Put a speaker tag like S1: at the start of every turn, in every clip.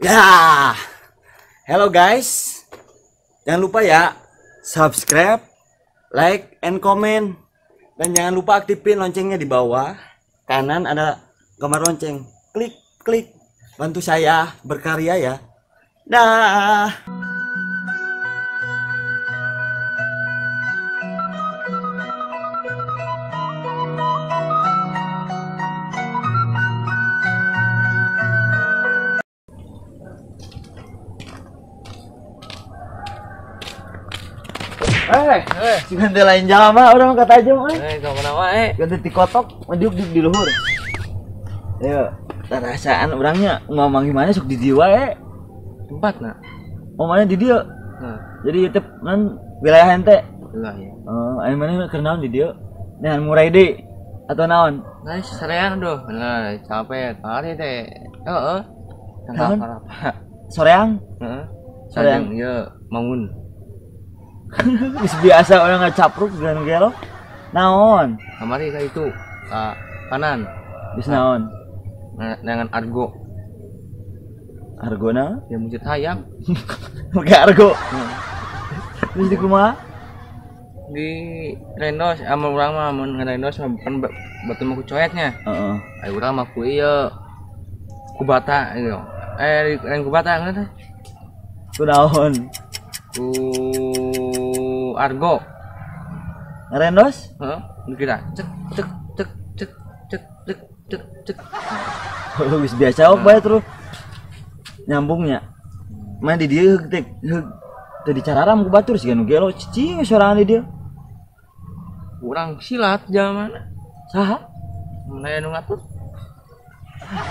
S1: Ya. Hello guys. Jangan lupa ya subscribe, like, and comment. Dan jangan lupa aktifin loncengnya di bawah. Kanan ada gambar lonceng. Klik, klik. Bantu saya berkarya ya. Dah. Ganti lain jalma urang kata aja mah.
S2: Ka mana wae.
S1: Ganti ti kotok diuk di luhur. Ayo, rasaan urangnya ngomong gimana sok di dieu wae.
S2: Tempatna.
S1: Oh, mana di dieu?
S2: Heeh.
S1: Jadi teh nan wilayah ente.
S2: Wilayah.
S1: Oh, aya mana keur naon di dieu? Nehan murai deui atau naon?
S2: Nah, soreang duh. Nah, capek tadi teh. Heeh.
S1: Naon? Soreang?
S2: Heeh.
S1: Soreang
S2: ieu mangun.
S1: Geus biasa orang ngacapruk dengan gelo. Naon?
S2: Kamari ka itu ka kanan.
S1: Geus naon?
S2: Dengan argo.
S1: Argona?
S2: Ya mujud hayam.
S1: Oke argo. Terus di kumaha?
S2: Di rendos amun urang mah mun ngarendos mah kan batu mah ku coetnya.
S1: Heeh.
S2: Ai urang mah ku ieu ku bata ieu. Lain ku bata ngeunah teh.
S1: Ku naon?
S2: Ku argo.
S1: Ngarendos?
S2: Heeh, dikira cek cek cek cek cek cek cek cek.
S1: Geus biasa bae terus nyambungnya. Main di dieu heug teh heug teu dicararam ku batur siga nu gelo cicing sorangan di dieu.
S2: Urang silat jalmana.
S1: Saha?
S2: Mun aya nu ngatur.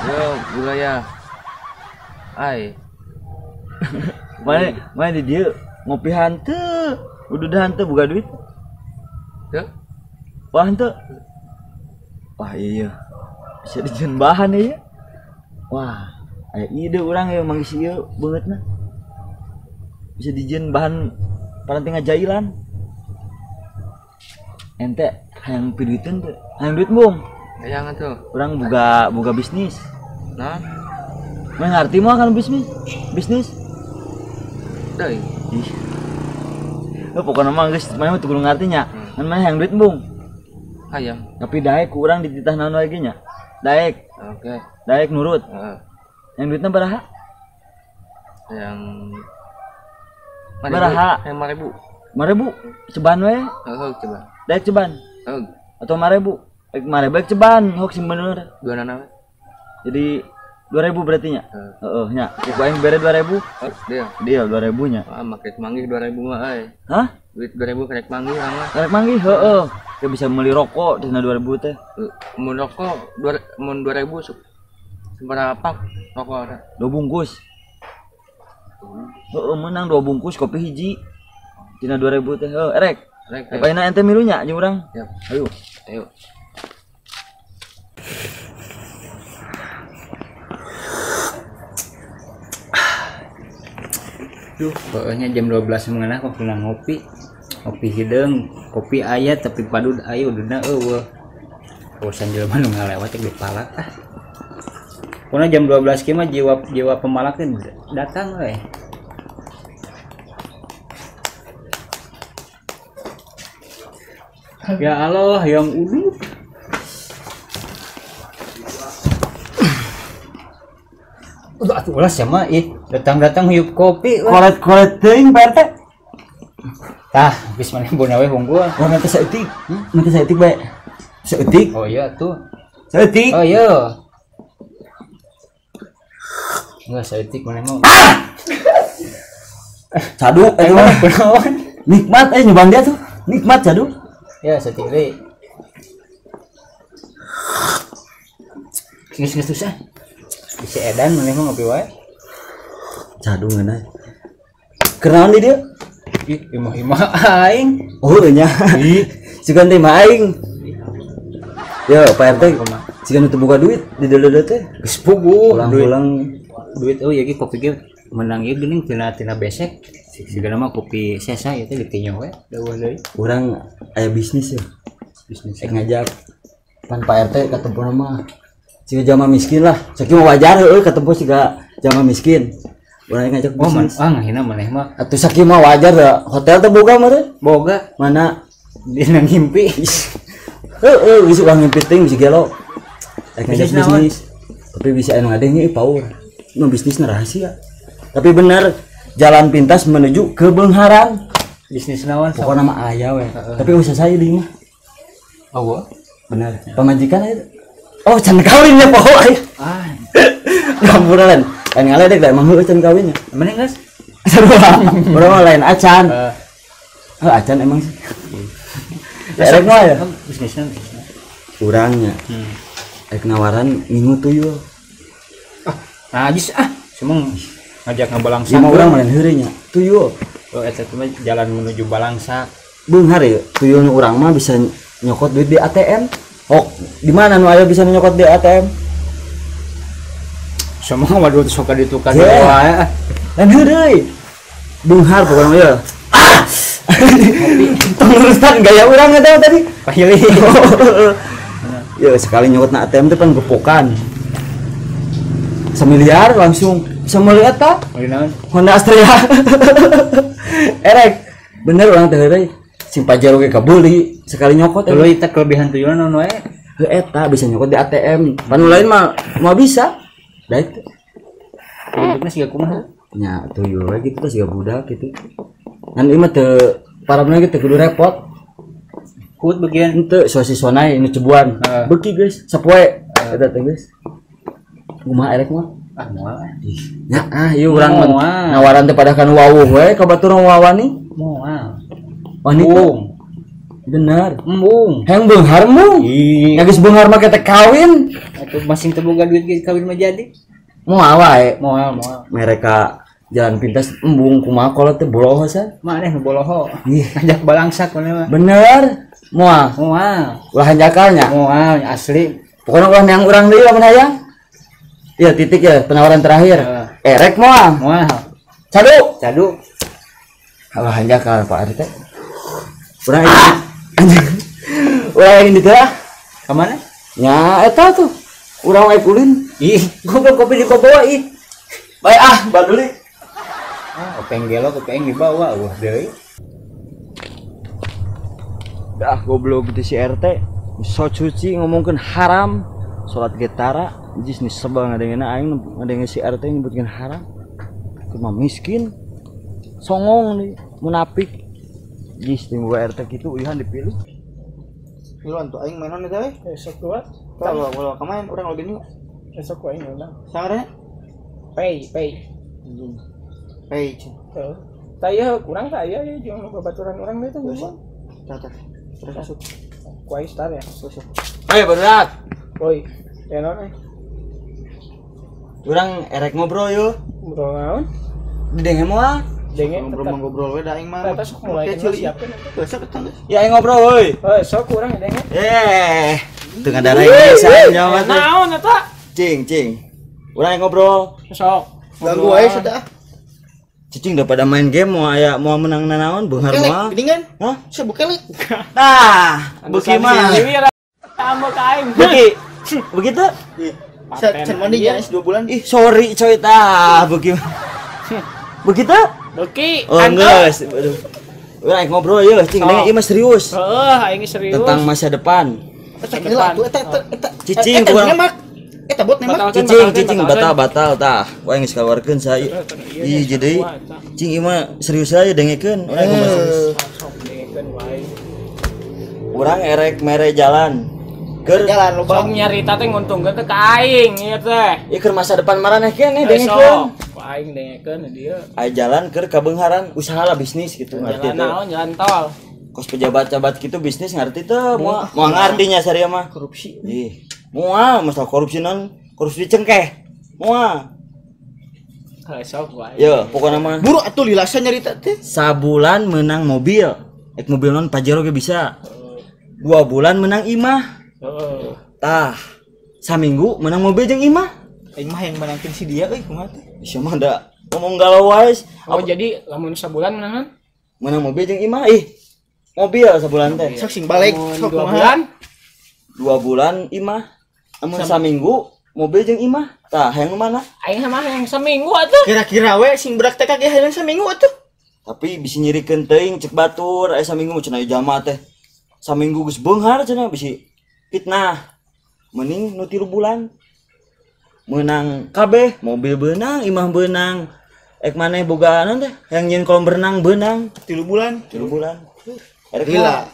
S2: Yo wilayah. Ai.
S1: Main di dieu ngopi hanteu, ududah hanteu boga duit.
S2: Teu?
S1: Wah hanteu. Wah iya. Bisa dijieun bahan ieu. Wah, aya ide urang ieu manggis ieu beungeutna. Bisa dijieun bahan paranti ngajailan. Ente hayang piduiteun teu? Hayang duit mung.
S2: Hayang atuh.
S1: Urang boga bisnis.
S2: Nah.
S1: Mah ngarti moal kan bisnis? Bisnis?
S2: Deui.
S1: Ih. Lu pokona mah geus maneh mah teu kudu ngarti nya. Ngan maneh hayang duit embung.
S2: Hayang.
S1: Tapi daek ku urang dititah naon wae ge nya. Daek.
S2: Oke.
S1: Daek nurut.
S2: Heeh.
S1: Yang duitna baraha?
S2: Yang
S1: baraha?
S2: Yang 5.000.
S1: 5.000? Ceban we?
S2: Heeh, ceban.
S1: Daek ceban.
S2: Heeh.
S1: Atau 5.000? Ek 5.000 ek ceban, hok sing bener.
S2: Dua nana we.
S1: Jadi 2.000 berarti nya? Heeh nya. Ku aing bere 2.000.
S2: Oh, dia.
S1: Dia 2.000 nya.
S2: Ah, make manggih 2.000 mah euy.
S1: Hah?
S2: Duit 2.000 karek manggih urang mah.
S1: Karek manggih heeh. Teu bisa meuli rokok dina 2.000 teh.
S2: Mun rokok mun 2.000 sabaraha pak rokok teh?
S1: 2 bungkus. Heeh, menang 2 bungkus kopi hiji. Dina 2.000 teh. Heuh, erek.
S2: Erek.
S1: Ayeuna ente milu nya jeung urang?
S2: Siap.
S1: Ayo.
S2: Ayo.
S3: Duh, pokoknya jam 12 mengenah kok pernah ngopi. Ngopi hideung, kopi aya tapi padud aya ududna eueuh. Urusan jelema nu ngalewat teh dipalak ah. Pokona jam 12 kieu mah jiwa pemalak teh datang we. Ya Allah, yang udud. Udah atuh ulah sia mah ih, datang-datang hiup kopi.
S1: Koret-koret teuing Pak RT.
S3: Tah, geus maneh bona we hungkul.
S1: Oh, nanti saeutik. Nanti saeutik bae. Saeutik.
S3: Oh iya tuh.
S1: Saeutik.
S3: Oh iya. Enggak saeutik maneh mah.
S1: Cadu eta mah. Nikmat nyobaan dia tuh. Nikmat cadu.
S3: Ya saeutik deui. Geus-geus susah. Isi edan maneh mah ngopi wae.
S1: Cadu ngeunah. Keur naon di dieu?
S3: Ih, imah-imah aing.
S1: Oh nya. Ih, sigan teh mah aing. Yo, Pak RT, sigan teu boga duit di deuleu teh.
S3: Geus puguh,
S1: pulang-pulang
S3: duit euy ieu kopi ge menang ieu geuning tina besek. Sigana mah kopi sesa ieu teh ditinyo we, deueuh deui.
S1: Urang aya bisnis ya.
S3: Bisnis.
S1: Rek ngajak pan Pak RT katempona mah Siga jama miskin lah. Sakieu mah wajar heueuh ketemu siga jama miskin. Urang ngajak bisnis.
S3: Oh, ngahina maneh mah.
S1: Atuh sakieu mah wajar da. Hotel teh boga meureun?
S3: Boga.
S1: Mana?
S3: Dina ngimpi.
S1: Heueuh, geus urang ngimpi teh geus gelo. Rek ngajak bisnis. Tapi bisa anu ngadenge power. Nu bisnisna rahasia. Tapi bener jalan pintas menuju kebeungharan.
S3: Bisnis naon?
S1: Pokokna mah aya we. Tapi usaha saya di mah.
S3: Oh,
S1: bener. Pamajikan aya. Oh, can kawin nya poho aya.
S3: Ah.
S1: Ngampura lain. Lain ngaledek da emang heueuh can kawinnya.
S3: Mending geus.
S1: Sarua. Urang mah lain acan. Heuh acan emang sih. Erek mah ya.
S3: Bisnisna.
S1: Urangnya. Erek nawaran minggu tuyul.
S3: Ah, najis ah. Cuma ngajak ngabalangsak.
S1: Lima urang mah lain heureuy nya. Tuyul.
S3: Oh, eta teh jalan menuju Balangsak.
S1: Beunghar ya, tuyul nu urang mah bisa nyokot duit di ATM. Oh, di mana nu aya bisa nyokot di ATM?
S3: Sama waduh sok ditukar wae.
S1: Lain heureuy. Beunghar pokona ya. Ah! Tong nurutan gaya urang eta tadi.
S3: Pahili.
S1: Ya sekali nyokot na ATM teh pan gepokan. 1 miliar langsung bisa meuli eta.
S3: Meuli naon?
S1: Honda Astrea. Erek, bener urang teh heureuy. Sing Pajero ge kabeuli sekali nyokot.
S3: Tuluy teh kelebihan tuyulna naon wae?
S1: Heuh eta bisa nyokot di ATM. Pan nu lain mah moal bisa. Da itu.
S3: Bentukna siga kumaha?
S1: Nya tuyul we kitu teh siga budak kitu. Ngan ieu mah teu parabna ge teu kudu repot.
S3: Kut bagian
S1: henteu sosisonai nu cebuan. Beuki geus sapoe eta teh geus. Kumaha erek mah?
S3: Ah moal.
S1: Ih, nya ah ieu urang nawaran teh pada kan wawuh we ka batur wawani.
S3: Moal.
S1: Wani teh. Bener.
S3: Embung.
S1: Hayang beunghar embung.
S3: Ih.
S1: Nya geus beunghar mah teh kawin.
S3: Atuh masing teu boga duit ge kawin mah jadi.
S1: Moal wae.
S3: Moal moal.
S1: Mereka jalan pintas embung kumaha kolot teh boloho sa.
S3: Maneh nu boloho.
S1: Ih,
S3: ngajak balangsak maneh mah.
S1: Bener. Moal.
S3: Moal.
S1: Ulah hanjakalnya.
S3: Moal asli.
S1: Pokona ulah yang urang deui lamun hayang. Iya titik ya penawaran terakhir. Erek moal.
S3: Moal.
S1: Cadu.
S3: Cadu.
S1: Ulah hanjakal Pak RT. Urang anjing. Urang yang di teh.
S3: Ka mana?
S1: Nya eta tuh. Urang wae ulin.
S3: Ih, goblok kopi dibawa ih.
S1: Bae ah, baduli.
S3: Ah, openg gelo kopeng dibawa wah deui.
S1: Dah goblok di si RT. So cuci ngomongkeun haram, salat getara. Jis nih sebel ngadengena aing ngadenge si RT nyebutkeun haram. Cuma miskin. Songong nih, munafik. Jis ting RT kitu uyuhan dipilih.
S4: Iluan tuh aing mainan eta we.
S5: Esok dua.
S4: Kalau kalau kemain urang login yuk.
S5: Esok aing ulang.
S4: Sangarnya?
S5: Pay, pay.
S4: Pay.
S5: Heeh. Tah ieu kurang tah ieu jeung babaturan urang teh tuh.
S4: Tah tah. Terus masuk.
S5: Ku aing start ya.
S4: Masuk.
S1: Ayo berat.
S5: Woi, ya naon euy?
S1: Urang erek ngobrol yuk.
S5: Ngobrol naon?
S1: Didenge moal.
S5: Denge
S4: ngobrol-ngobrol we da aing mah.
S5: Eta sok mulai siapkeun.
S4: Besok ketang geus.
S1: Ya aing ngobrol euy.
S5: Heuh, sok urang denge.
S1: Eh, teu ngadareng bisa nyawa teh.
S5: Naon eta?
S1: Cing, cing. Urang ngobrol.
S5: Sok.
S4: Ganggu wae sudah.
S1: Cicing udah pada main game mau aya mau menang nanaon beunghar moal.
S4: Geuningan?
S1: Hah?
S4: Sebukelik.
S1: Tah, beuki mah.
S5: Tambah ka aing.
S1: Beuki. Begitu?
S4: Can mandi ya 2 bulan.
S1: Ih, sorry coy tah, beuki. Begitu?
S5: Beuki.
S1: Oh, geus. Aduh. Urang ngobrol yeuh, cing denge ieu mah serius.
S5: Heeh, aing serius.
S1: Tentang masa depan.
S4: Eta eta eta.
S1: Cicing kurang.
S4: Eta bot nembak.
S1: Cicing, cicing batal-batal tah. Wah geus kaluarkeun saya. Ih, jadi cing ieu mah serius aja dengekeun. Urang ngomong serius. Urang erek mere jalan. Keur
S4: jalan lubang.
S5: Sok nyarita teh nguntungkeun teh ka aing ieu teh.
S1: Ieu keur masa depan maraneh keneh dengekeun.
S5: Ku aing dengekeun dieu.
S1: Aya jalan keur kabeungharan usaha lah bisnis gitu ngarti teh.
S5: Jalan naon jalan tol.
S1: Kos pejabat-pejabat gitu bisnis ngarti teh. Moal moal ngartinya saria mah.
S4: Korupsi.
S1: Ih. Moal masalah korupsi non, korupsi cengkeh. Moal.
S5: Heuh sok wae.
S1: Yo, pokona mah.
S4: Buru atuh lilasa nyarita teh.
S1: Sabulan menang mobil. Ek mobil non Pajero ge bisa. 2 bulan menang imah.
S5: Heeh.
S1: Tah, saminggu menang mobil jeung imah.
S4: Aing mah yang menangkeun si dia euy kumaha teh?
S1: Sia mah da ngomong galau wae.
S5: Oh, jadi lamun sabulan menangan?
S1: Menang mobil jeung imah ih. Mobil sabulan teh.
S4: Sok sing balik sok
S5: 2 bulan.
S1: 2 bulan imah. Amun saminggu Mobil jeung imah. Tah hayang mana?
S5: Aing mah hayang saminggu atuh.
S4: Kira-kira we sing berak teh kage hayang saminggu atuh.
S1: Tapi bisi nyirikeun teuing cek batur aya saminggu cenah jama teh. Saminggu geus beunghar cenah bisi fitnah. Mending nu 3 bulan. Meunang kabeh, mobil beunang, imah beunang. Ek maneh boga naon teh? Hayang nyieun kolam berenang beunang.
S4: 3 bulan.
S1: 3 bulan. Erek
S4: gila.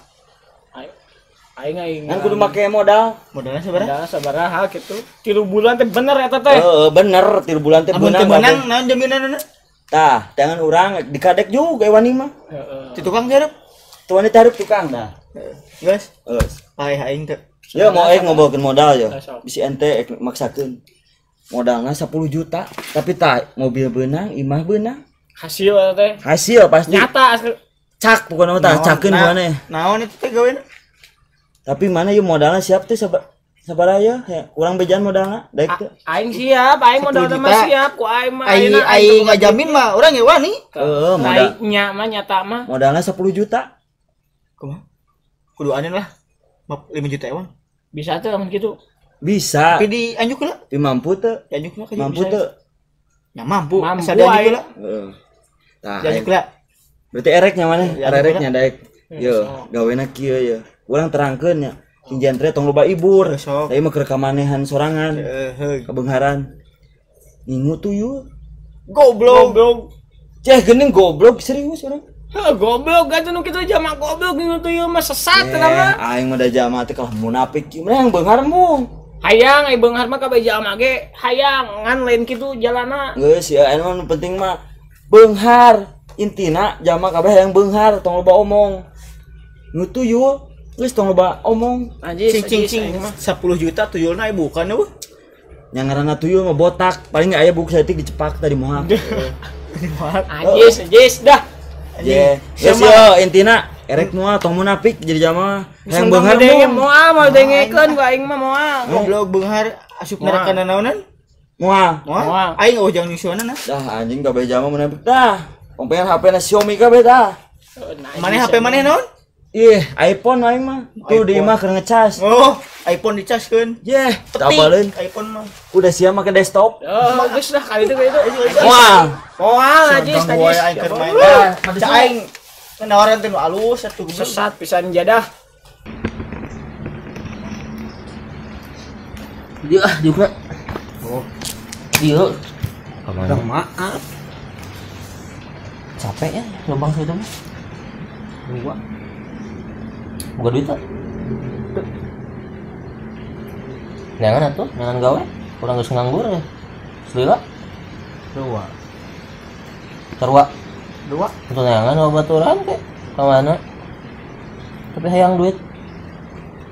S5: Aing aing.
S1: Kan kudu make modal.
S4: Modalnya sabaraha?
S5: Modalna sabaraha kitu. 3 bulan teh bener eta teh.
S1: Heeh, bener 3 bulan teh
S4: Amun
S1: beunang.
S4: teu meunang naon jaminanna?
S1: Tah, tangan urang dikadek juga wani mah.
S5: Heeh.
S4: Ti tukang hareup.
S1: Tuh wani teh hareup tukang dah.
S4: Geus.
S1: Geus.
S4: Paeh aing teh.
S1: Ya mau aing ngobrolkeun modal ya. Bisi ente ek maksakeun. Modalna 10 juta, tapi tah mobil beunang, imah beunang.
S5: Hasil eta teh.
S1: Hasil pasti.
S5: Nyata asli.
S1: Cak pokona mah tah cakeun maneh.
S4: Naon itu teh gawena?
S1: Tapi mana yeuh modalna siap teh sabaraha ya? Urang bejaan modalna daek teh.
S5: Aing siap, aing modalna mah siap ku aing mah.
S4: Aing ngajamin mah urang ge wani.
S1: Heeh, modal.
S5: Nya mah nyata mah.
S1: Modalna 10 juta.
S4: Kumaha? Kudu aneun lah. 5 juta ewang.
S5: Bisa teh amun kitu.
S1: Bisa.
S4: Tapi di anjuk heula.
S1: Tapi mampu teu?
S4: Dianjuk mah
S1: mampu teu?
S4: Ya mampu, asa dianjuk heula.
S1: Heeh. Tah,
S4: dianjuk heula.
S1: Berarti ereknya maneh, ereknya daek. Yo, gawena kieu ye. Urang terangkeun nya. Sing jentre tong loba ibur. Tapi mah keur kamanehan sorangan. Kabeungharan. Ngingu tuyul.
S4: Goblok.
S5: Goblok.
S1: Ceh geuning goblok serius urang.
S5: Heuh, goblok atuh nu kitu jama goblok ngingu tuyul mah sesat eta mah.
S1: Aing mah da jama teh kalah munafik kieu mah yang beunghar mung.
S5: Hayang ai beunghar mah kabeh jama ge hayang ngan lain kitu jalana.
S1: Geus ya anu nu penting mah beunghar. Intina jama kabeh hayang beunghar tong loba omong. Nu tuyul geus tong loba omong.
S5: Anjir
S4: cing cing 10 juta tuyulna bukan eueuh.
S1: Yang ngaranna tuyul mah botak, paling aya buku saeutik dicepak tadi moal.
S5: Anjis anjis dah.
S1: Ye, geus yo intina erek moal tong munafik jadi jama hayang beunghar
S5: moal moal dengekeun ku aing mah moal.
S4: Goblok beunghar asup neraka nanaonan?
S1: Moal.
S4: Moal. Aing eueuh jang nyusuanan.
S1: Dah anjing kabeh jama munafik dah. Pongpengan HP na Xiaomi kabeh dah.
S4: Maneh HP maneh naon?
S1: Ih, iPhone aing mah. Tuh di imah keur ngecas.
S4: Oh, iPhone dicaskeun.
S1: Yeh, tabaleun
S4: iPhone mah.
S1: Udah siap make desktop.
S5: Oh, geus dah kali itu itu.
S1: Moal.
S5: Moal anjis anjis.
S4: Aing keur main. Cak aing nawaran teh nu alus atuh
S5: sesat pisan jadah.
S2: Dieu ah juga. Oh. Dieu.
S3: Kamana? Maaf.
S2: Capek ya lubang situ mah. Dua. Buka duit tak? Neangan atuh, neangan gawe. Kurang geus nganggur ya. Selila.
S3: Dua.
S2: Sarua.
S3: Dua.
S2: Untuk neangan babaturan teh ka mana? Tapi hayang duit.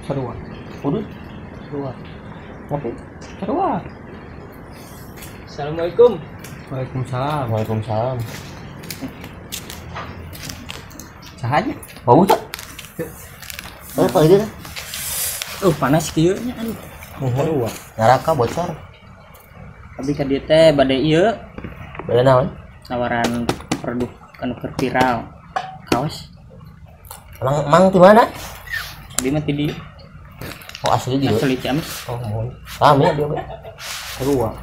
S3: Sarua.
S2: Udut.
S3: Dua.
S2: Ngopi.
S3: Sarua.
S5: Assalamualaikum.
S3: Waalaikumsalam.
S2: Waalaikumsalam.
S3: Saha nya?
S2: Bau tak?
S1: Apa itu?
S3: Panas kieu nya aduh.
S2: Nuhun. Neraka bocor.
S3: Abi ka dieu teh bade ieu.
S2: Bade naon?
S3: Tawaran produk anu keur viral. Kaos.
S2: Emang mang di mana?
S3: Di mah ti dieu.
S2: Oh, asli dieu.
S3: Asli Ciamis.
S2: Oh, mohon. Rame dia we.
S3: Sarua.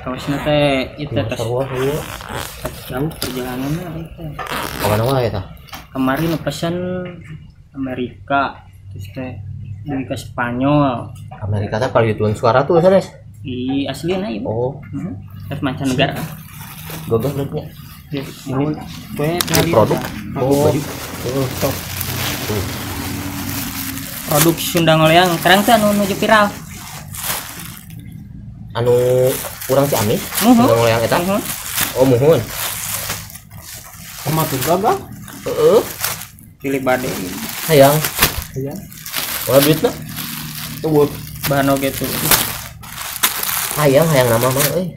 S3: Kaosna teh ieu teh tos.
S2: Sarua ieu.
S3: Jauh perjalananna ieu teh.
S2: Kamana wae tah?
S3: Kemarin pesan Amerika terus teh dugi ke Spanyol.
S2: Amerika teh paling dituan suara tuh sanes.
S3: Di aslina ieu.
S2: Oh.
S3: Heeh. Terus mancanegara.
S2: Gogah berarti.
S3: Ini
S2: produk. Oh, baju.
S3: Top. Produk Sunda Ngoleang terang teh anu nuju viral.
S2: Anu urang Ciamis, Sunda Ngoleang eta. Oh, muhun.
S5: Kumaha tuh gagah?
S2: Heeh.
S3: Pilih bade.
S2: Hayang.
S5: Hayang.
S2: Wah duitna?
S3: Tuh, bahan oge tuh.
S2: Hayang hayang nama mah euy.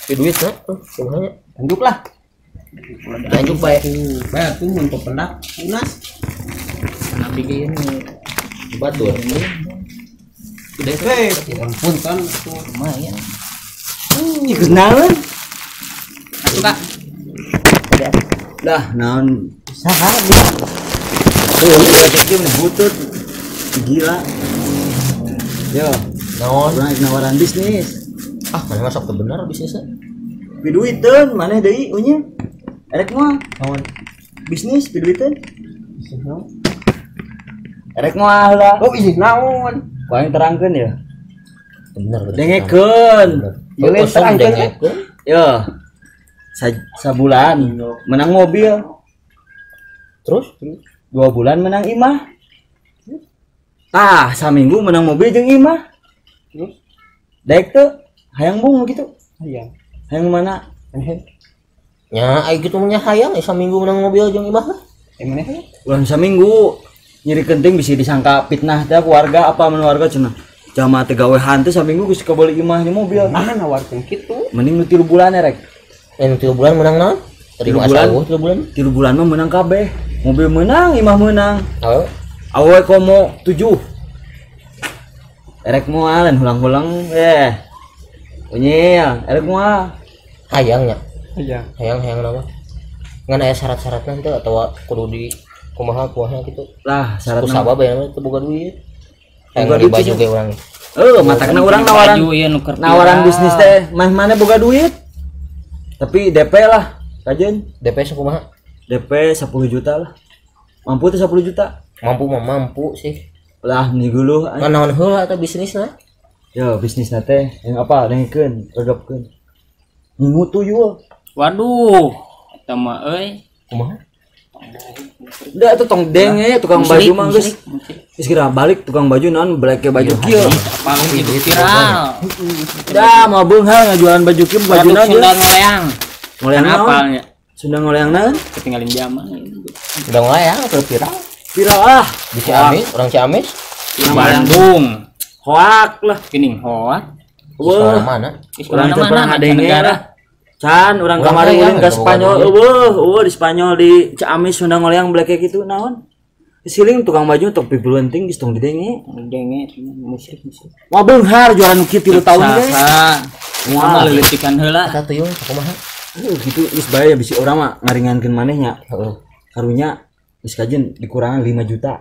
S2: Tapi duitna tuh kumaha nya?
S5: Anjuk lah.
S2: Anjuk bae.
S5: Bae tuh mun pependak unas.
S3: Nabi ge ini
S2: batur. Udah
S5: teh, ampun kan tuh
S3: lumayan.
S1: Ih, kenalan.
S3: Atuh, Kak.
S1: Dah, naon saha dia. Tuh, ini butut. Gila. Yo,
S6: Naon?
S1: Urang nawaran bisnis.
S6: Ah, mana masuk teu bener bisnisna?
S1: Piduiteun maneh deui unya. Erek moal?
S4: Naon?
S1: Bisnis piduiteun?
S4: Bisnis naon?
S1: Erek moal heula.
S4: Oh, bisnis naon?
S1: Ku aing terangkeun ya.
S6: Bener.
S1: Dengekeun.
S6: Ieu
S4: Lain terangkeun.
S6: dengekeun.
S1: Yo. Sabulan menang mobil.
S6: Terus
S1: 2 bulan menang imah. Tah, saminggu menang mobil jeung imah.
S4: Terus?
S1: Daek teu hayang bung gitu.
S4: Hayang.
S1: Hayang mana?
S6: Nya ai kitu mah nya hayang saminggu menang mobil jeung imah lah.
S4: Maneh?
S1: Ulah saminggu nyeri kenting bisa disangka fitnah teh keluarga apa mun warga cenah. Jamaah teh gawe hantu saminggu geus kabeuli imah jeung mobil.
S4: Nah, nawarkeun kitu.
S1: Mending nu 3 bulan erek.
S6: Nu 3 bulan menang naon?
S1: 3 bulan.
S6: 3 bulan.
S1: 3 bulan mah menang kabeh. Mobil menang, imah menang.
S6: Awewe
S1: awewe komo 7. Erek moal hulang-hulang eh. Unyil, erek moal.
S6: Hayang nya.
S4: Hayang.
S6: Hayang nama. Ngan aya syarat-syaratna teh atawa kudu di kumaha kumaha kitu.
S1: Lah, syaratna
S6: ku sabab aya mah teu boga duit. Hayang
S1: Boga
S6: beli
S1: duit
S6: baju
S1: sih.
S6: ge urang.
S1: Heuh, matakna urang nawaran. Nawaran bisnis teh mah mana boga duit. Tapi DP lah, kajen.
S6: DP sakumaha?
S1: DP 10 juta lah. Mampu teh 10 juta?
S6: Mampu mah mampu sih.
S1: Lah meni geuluh.
S6: Ngan naon heula eta bisnisna?
S1: Yo, bisnisna teh yang apa? Dengekeun, regepkeun. Ngingu tuyul.
S3: Waduh, eta mah euy.
S6: Kumaha?
S1: Udah itu tong denge tukang baju mah geus. Geus kira balik tukang baju naon beleke baju kieu.
S3: Apalun itu viral.
S1: Dah mau beunghar ngajualan baju kieu baju naon.
S3: Sunda ngoleang.
S1: Ngoleang naon?
S3: Apalnya.
S1: Sunda ngoleang naon?
S3: Ketinggalan zaman.
S6: Sunda ngoleang atau viral?
S1: Viral ah.
S6: Di Ciamis, orang Ciamis.
S3: Di Bandung.
S1: Hoak lah.
S3: Geuning hoak.
S1: Wah,
S6: mana?
S1: Urang teu pernah ngadenge lah. Can urang kamari ulin ka Spanyol eueuh, eueuh di Spanyol di Ciamis Sunda ngoleang beleke kitu naon? Siling tukang baju tok pipiluan ting geus tong didenge.
S3: Didenge musyrik-musyrik.
S1: Moal beunghar jualan nu kieu 3 tahun ge.
S3: Moal leuleutikan heula.
S6: Eta tuyul kumaha?
S1: Gitu geus bae bisi urang mah ngaringankeun maneh nya.
S6: Heeh.
S1: Karunya geus kajen dikurangan 5 juta.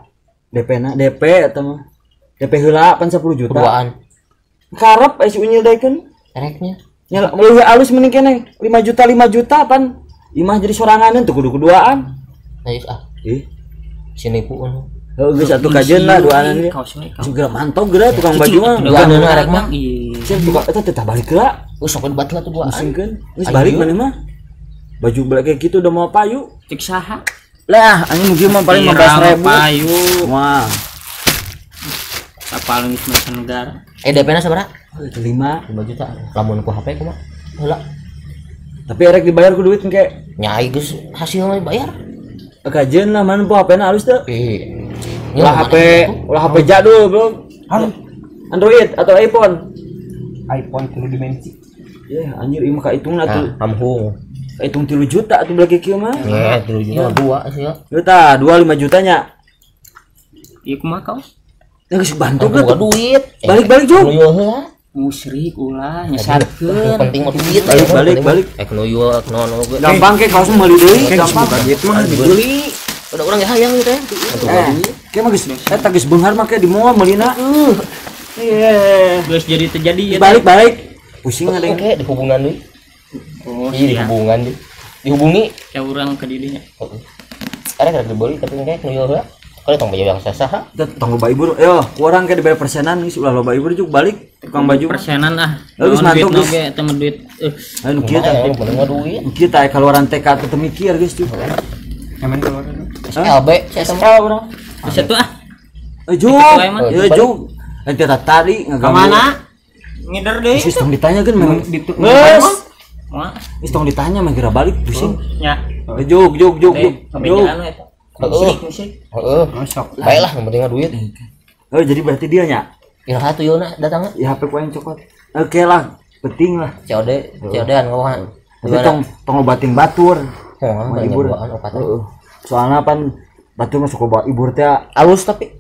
S1: DP na DP eta mah. DP heula pan 10 juta.
S6: Duaan.
S1: Karep si Unyil daekeun.
S6: Ereknya.
S1: Nya leuwih alus mending keneh 5 juta 5 juta pan imah jadi soranganeun teu kudu kuduaan.
S6: Nah, geus ah.
S1: Ih.
S6: Sini pun.
S1: Heuh geus atuh kajeun lah duaanan ge. Geus mantog geura tukang baju mah.
S6: Duaan arek mah.
S1: Sieun tukang eta teh balik heula.
S6: Geus sok dibatal atuh duaan.
S1: Musingkeun. Geus balik maneh mah. Baju balik kayak gitu udah mau payu.
S3: Cek saha?
S1: Lah anjing mungkin mah paling 15.000.
S3: Payu.
S1: Wah.
S3: Apalun geus mancanegara.
S6: DP-na sabaraha?
S1: 5
S6: juta. Lamun ku HP kumaha? Heula.
S1: Tapi erek dibayar ku duit engke.
S6: Nya ai geus hasilna dibayar.
S1: Kajeun lah mana po HP-na halus teu?
S6: Ih.
S1: Ulah HP jadul, Bro. Android atau iPhone?
S4: iPhone 3 dimensi.
S1: Ya, anjir ieu mah kaitungna tuh.
S6: Kamhung.
S1: Kaitung 3 juta atuh belake kieu mah.
S6: Nya, 3 juta dua sih ya.
S1: Ieu tah 2 5 jutanya.
S3: Ieu kumaha kaos?
S1: Ya geus bantu ge
S6: duit.
S1: Balik-balik jug.
S3: Musyrik ulah nyesatkeun.
S6: Penting mah duit.
S1: Balik.
S6: Nuyul, naon oge.
S1: Gampang ke kaos meuli deui, gampang.
S4: Duit mah dibeli.
S6: Udah urang ge hayang teh.
S1: Ke mah geus eta geus beunghar mah ke di moal meulina. Iya.
S3: Geus jadi terjadi ya.
S1: Balik-balik. Pusing ada
S6: yang di hubungan deui. Oh, iya dihubungan deui. Dihubungi
S3: ya urang ke dirinya.
S6: Heeh. Arek dibeli tapi engke nuyul heula. Kalau tong baju yang sasah,
S1: tong loba ibur, yo, kurang kayak dibayar persenan, geus ulah loba ibur juga balik tukang baju.
S3: Persenan ah.
S1: Geus mantuk geus.
S3: Eta mah duit.
S1: Ayo nu kieu tah,
S6: duit.
S1: Nu kieu tah kaluaran TK teu mikir geus cuy.
S4: Emang kaluaran.
S6: SLB,
S1: SL urang.
S3: Bisa tuh ah.
S1: Juk, ya juk. Eta tadi ngaganggu.
S5: Mana? Ngider deui.
S1: Geus tong ditanya kan memang. Geus. Geus tong ditanya mah geura balik pusing.
S3: Nya.
S1: Juk juk juk juk.
S6: Heeh. Heeh. Baiklah, yang penting mah duit.
S1: Oh, jadi berarti dia nya.
S6: Iraha tuyulna datangna?
S1: Ya HP ku aing cokot. Oke lah, penting lah.
S6: COD, COD-an ngomong.
S1: Tapi tong ngobatin batur.
S6: Heeh,
S1: ibur. Heeh. Soalna pan batur mah sok loba ibur teh
S6: alus tapi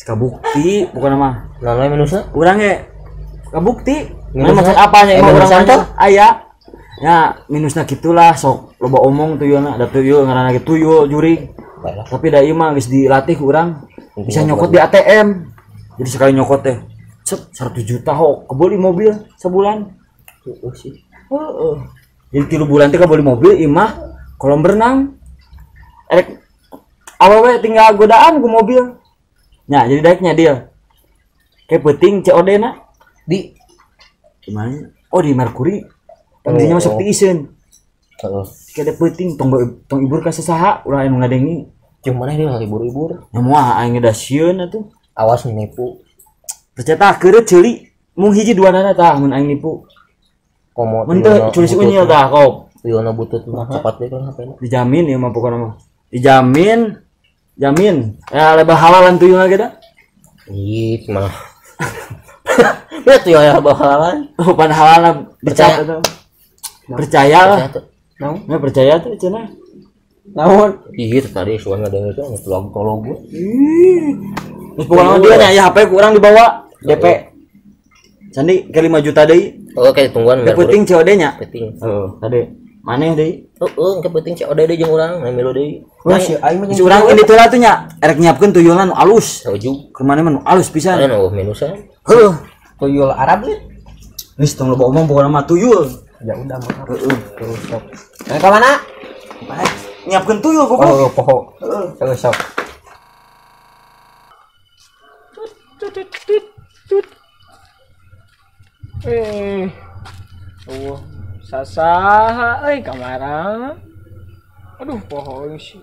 S1: kabukti bukan mah.
S6: Naon minusna?
S1: Urang ge kabukti. Minus apa nya emang urang teh aya. Ya minusna kitulah sok loba omong tuyulna, da tuyul ngaranna ge tuyul jurig. Tapi da ieu mah geus dilatih ku urang bisa nyokot di ATM. Jadi sekali nyokot teh Cep 100 juta hok kebeli mobil sebulan.
S6: Heeh sih.
S1: Heeh. Jadi 3 bulan teh kebeli mobil imah kolam berenang. Erek awewe tinggal godaan ku mobil. Nya jadi daeknya dia. Kayak penting COD na
S6: di
S1: gimana? Oh di Mercury. Pentingnya masuk tiiseun.
S6: Heeh.
S1: Kayak penting tong tong ibur ka sasaha ulah anu ngadengi.
S6: Jeung maneh dia libur-libur.
S1: Nya moal aing da sieun atuh.
S6: Awas nipu.
S1: Percaya keureuh ceuli mung hiji dua nana tah mun aing nipu.
S6: Komo
S1: mun teu curi si unyil tah kop.
S6: Tuyulna butut mah cepat deui kan HP-na.
S1: Dijamin ieu mah pokona mah. Dijamin. Jamin. Ya lebar halalan tuyulna ge da.
S6: Ih, mah. Betul tuyul lebar halalan.
S1: Oh, pan halalna dicap eta. Percaya lah.
S2: Naon?
S1: Nah, percaya tuh cenah.
S2: Naon?
S6: Ih, tadi suan ngadengeun teh tolong gua.
S1: Ih. Terus pokoknya dia nya ya HP ku urang dibawa DP. Sandi ke 5 juta deui.
S6: Oh, kayak tungguan
S1: Mercury. Penting COD nya.
S6: Penting.
S1: Heeh, tadi maneh deui.
S6: Heeh, ke penting COD deui jeung urang, na milu deui.
S1: Wah, si aing mah urang ini teh atuh nya erek nyiapkeun tuyulna nu alus.
S6: Ujug.
S1: Keur maneh mah nu alus pisan.
S6: Anu minusan.
S1: Heuh,
S2: tuyul Arab lin.
S1: Geus tong loba omong pokona mah tuyul.
S2: Ya udah mah.
S1: Heeh.
S2: Terus sok. Eh ka mana?
S1: Nyiapkeun tuyul goblok.
S2: Oh, poho. Heeh. Sok.
S5: Oh, sasaha euy kamara. Aduh, poho sih.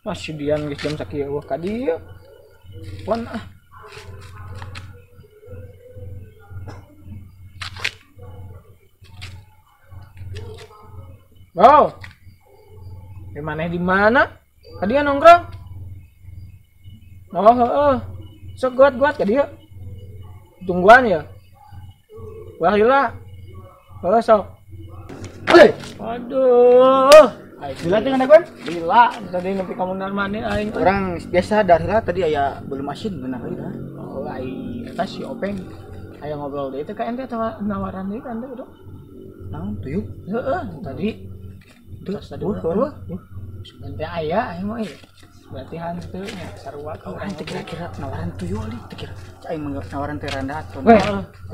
S5: Masih dian geus jam sakieu eueuh ka dieu. Pon ah. Wow. Di mana di mana? Ka dieu nongkrong. Oh, heeh. Sok guat-guat ka dieu. Tungguan ya. Wah gila. Heuh sok. Hei. Aduh.
S4: Gila teh ngadaguan?
S5: Gila, tadi nepi ka mondar mandir aing.
S4: Urang biasa dari lah tadi aya belum asin geunah heula.
S5: Oh, ai eta si Openg. Aya ngobrol deui teh ka ente atawa nawaran deui ka ente udah.
S4: Naon tuyuk?
S5: Heeh, tadi. Terus tadi eueuh. Ente aya aing mah ieu. Berarti hantu nya sarua ka urang
S4: teh kira-kira nawaran tuyul deui teh kira. Aing mah nawaran teh randa atuh.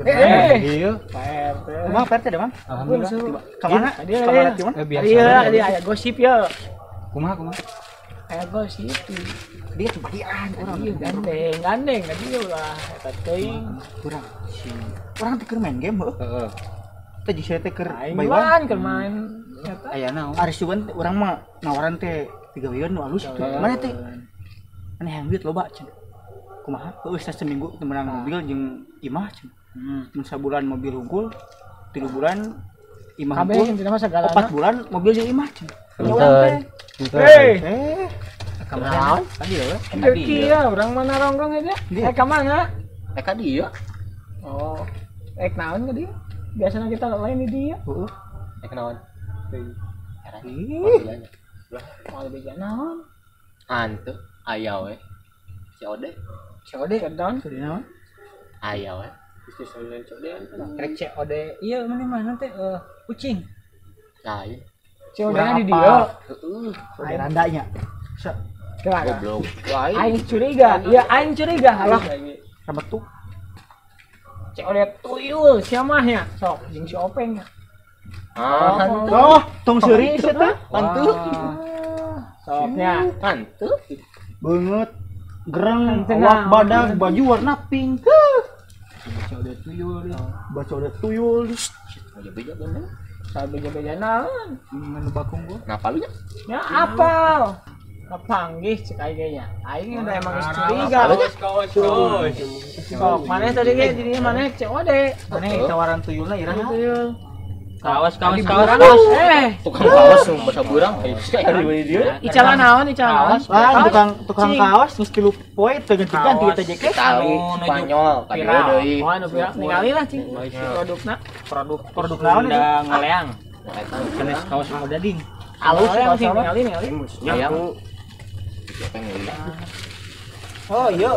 S5: Eh, Pak RT.
S4: Kumaha Pak RT da, Mang?
S2: Alhamdulillah.
S4: Ka mana? Ka mana cuman?
S2: Biasa.
S5: Iya, dia aya gosip ya.
S2: Kumaha kumaha?
S5: Aya gosip.
S4: Dia tuh badian urang.
S5: Iya, gandeng, gandeng ka dieu lah eta teuing.
S4: Urang si urang teh keur main game heuh.
S2: Heeh.
S4: Teh jeung saya teh keur
S5: Aing keur main eta.
S2: Aya naon?
S4: Ari sugan urang mah nawaran teh tigaweun nu alus kitu. Mana teh? Maneh hayang duit loba cenah. Kumaha? Heueuh seminggu teu meunang mobil jeung imah cenah. Mun sabulan mobil hungkul, 3 bulan imah hungkul, 4 bulan mobil jeung imah cenah.
S6: Punten.
S5: Hei.
S2: Ka mana? Tadi ya.
S5: Tadi ya, urang mana rongrong aja. Eh ka mana?
S2: Eh ka dieu.
S5: Oh. Eh naon ka dieu? Biasanya kita lain di dieu.
S2: Heeh. Eh naon?
S4: Ih.
S5: Mau beja naon?
S6: Antu aya we. COD.
S5: COD naon?
S4: COD naon?
S6: Aya we. Bisnis online COD.
S3: Rek COD. Iya, mana mana teh kucing.
S6: Lain.
S5: COD na di dieu.
S6: Heeh.
S4: COD randanya.
S5: Goblok. Aing curiga. Iya, aing curiga. Alah.
S4: Rametuk.
S5: COD tuyul sia mah nya. Sok jeung si Openg nya.
S6: Ah, hantu.
S4: Oh, tong seuri sia teh.
S6: Hantu.
S5: Soknya
S6: hantu.
S4: Beungeut gereng, awak badag, baju warna pink.
S5: Baca udah tuyul.
S4: Baca udah tuyul.
S6: Beja-beja bener.
S5: Saha beja-beja naon?
S4: Menu bakung gua.
S6: Napa lu nya?
S5: Ya apal. Kapanggih cek aing ge nya. Aing udah emang geus curiga. Sok maneh tadi ge jadinya maneh COD.
S4: Maneh tawaran tuyulna iraha.
S5: Tuyul.
S2: Kawas kawas kawas.
S5: Eh,
S6: tukang kawas nu basa burang.
S5: Icalan naon icalan naon?
S4: Wah, tukang kawas geus 3 poe teu ganti-ganti eta jeke.
S6: Spanyol ka dieu deui.
S5: Oh, anu viral ningali lah cing. Produkna,
S4: produk naon itu?
S3: Ngaleang. Sanes kaos mau dading.
S5: Alus sih ningali ningali.
S6: Ayam.
S4: Oh iya.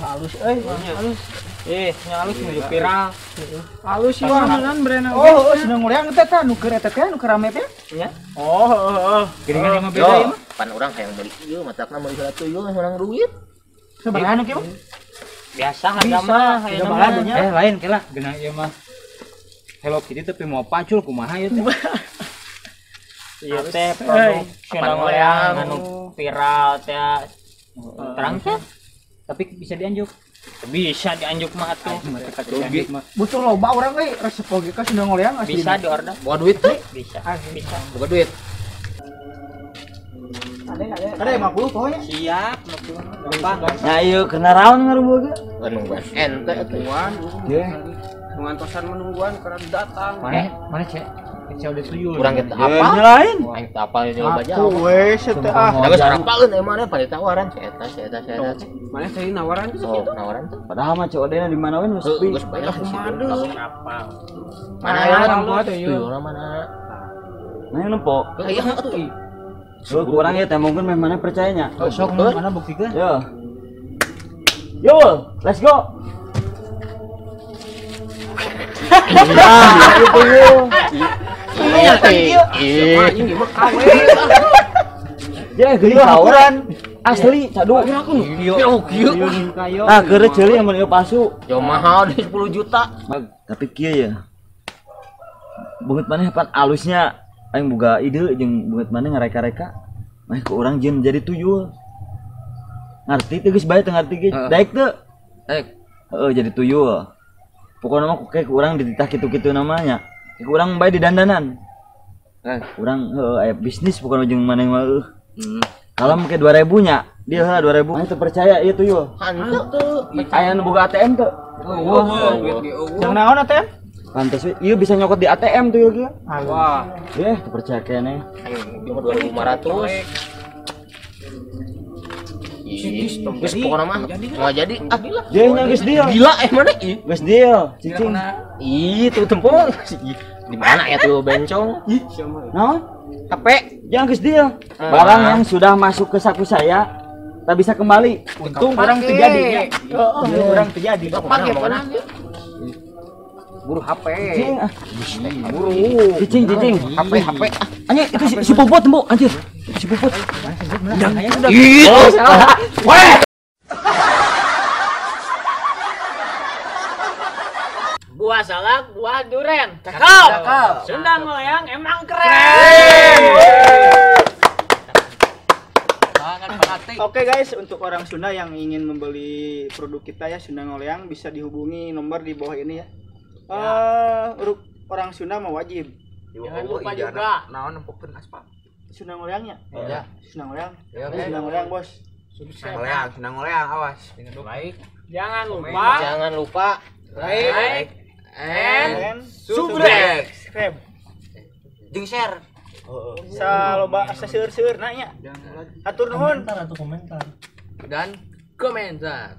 S5: Halus euy, halus.
S2: Nya halus menuju viral.
S5: Halus sih kan brand.
S4: Oh, seneng ngoreang teh tah nu keur eta teh nu keur rame teh.
S5: Nya. Oh, heeh.
S3: Geuningan emang beda ieu mah.
S6: Pan urang hayang meuli ieu, matakna meuli heula tuyul menang duit.
S4: Sabaraha nu kieu?
S3: Biasa harga mah
S4: Bisa balad nya.
S3: Lain kela geuna ieu mah. Hello Kitty tapi mau pacul kumaha ieu teh.
S5: Ieu teh produk Sunda Ngoleang anu viral teh. Terang teh.
S3: Tapi bisa dianjuk.
S5: Bisa dianjuk mah atuh.
S4: Butuh loba urang euy resep oge ka Sunda Ngoleang asli.
S5: Bisa diorder.
S6: Bawa duit teh?
S5: Bisa. Bisa.
S6: Bawa duit.
S4: Ada 50 pokoknya.
S5: Siap, 50. Gampang.
S1: Nah, ieu kena raon ngarubuh ge.
S6: Nungguan. Ente atuh.
S1: Ye.
S2: Ngantosan menungguan karena datang.
S3: Mana cek? Cek udah tuyul.
S6: Kurang kita apa?
S1: Lain.
S6: Aing teu apal ieu coba aja.
S4: Aku we teh ah.
S6: Da geus harapaeun emang mana pada tawaran si eta si eta si eta.
S2: Mana cai nawaran tuh
S6: Oh, nawaran tuh.
S1: Padahal mah COD na di mana we nu sepi.
S6: Geus banyak sih.
S5: Mana
S6: Mana tuyul mana?
S1: Mana nempo?
S6: Iya atuh.
S1: Lu kurang ya teh mungkin meh mana percayanya.
S3: Sok mana buktikeun?
S1: Yo. Yo, let's go. Nah, itu yo.
S6: Iya teh.
S2: Anjing mah kawe.
S1: Dia geuning hawaran. Asli, cadu.
S6: Yo kieu.
S1: Ah, geureuh ceuli amun ieu palsu.
S6: Yo mahal deh 10 juta.
S1: Tapi kieu ya. Beungeut maneh pan alusnya aing boga ide jeung beungeut maneh ngareka-reka. Mah ku urang jeung jadi tuyul. Ngarti teu geus bae teu ngarti ge. Daek teu?
S2: Daek.
S1: Heeh, jadi tuyul. Pokokna mah ku urang dititah kitu-kitu namanya. Ku urang bae di dandanan. Urang heuh aya bisnis pokokna jeung maneh mah eueuh. Kalau make 2000 nya, dia heula 2000. Maneh teu percaya ieu tuyul.
S6: Hanteu.
S1: Aya nu boga ATM teu?
S4: Jeung naon ATM?
S1: Pantes we, ieu bisa nyokot di ATM tuyul kieu.
S2: Wah,
S1: Yeh, teu percaya keneh.
S6: Ayo, dia mah 2500. Ih, geus pokona mah moal jadi. Ah,
S1: Dia nya geus deal.
S6: gila mana ih.
S1: Geus deal, cicing.
S6: Ih, tuh tempung. Di mana ya tuh bencong?
S1: Naon?
S6: HP.
S1: Yang geus deal. Barang yang sudah masuk ke saku saya tak bisa kembali.
S4: Untung urang teu jadi nya. Heeh, urang teu jadi.
S6: Pakai mana?
S2: buru HP.
S1: Cicing ah. Buru. Cicing, cicing.
S6: HP HP.
S1: Anjir, itu si Puput tempo, anjir. Si Puput.
S6: Ih,
S1: Oh, salah. Weh.
S5: Buah salak, buah duren. Cakep. Sunda Ngoleang emang keren.
S4: Oke guys, untuk orang Sunda yang ingin membeli produk kita ya Sunda Ngoleang bisa dihubungi nomor di bawah ini ya. Orang Sunda mah wajib.
S5: Jangan lupa juga.
S2: Naon nempokeun aspal.
S4: Sunda Ngoleangnya.
S2: Iya.
S4: Sunda Ngoleang. Sunda Ngoleang, Bos.
S2: Sunda Ngoleang, Sunda Ngoleang awas.
S5: Baik. Jangan lupa
S6: Jangan lupa
S5: like and
S2: subscribe.
S6: Jeung share.
S4: Saloba asa seueur-seueurna nya. Atur nuhun.
S2: Dan komentar.